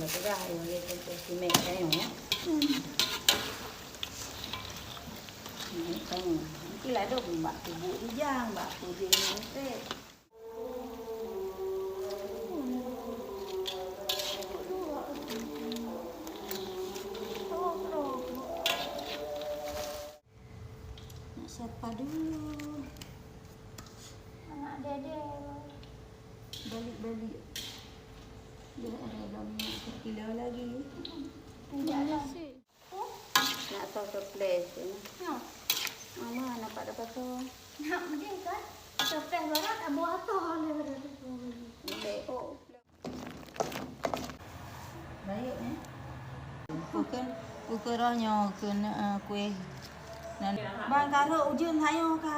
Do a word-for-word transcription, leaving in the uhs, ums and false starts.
Sudah, ayo, ayo, ayo, ayo, ayo, ayo. Hmm. Ayo, ayo. Nanti ladôm bak kubu ijang, bak kubu ijang. Nak sapa dulu? Anak dede. Balik-balik. Dia ada minyak sekilo lagi. Tidak ada. Nak tahu toples ni. Ya. Mama nampak dapat tu. Nak mungkin kan? Toples barat abu atau oleh barat tu. Lek. Oh. Baik, eh. Ukeun, ukeun roh nyoe, ukeun, eh, kueh. Nan, bang, karhot ujeuen sayur ka.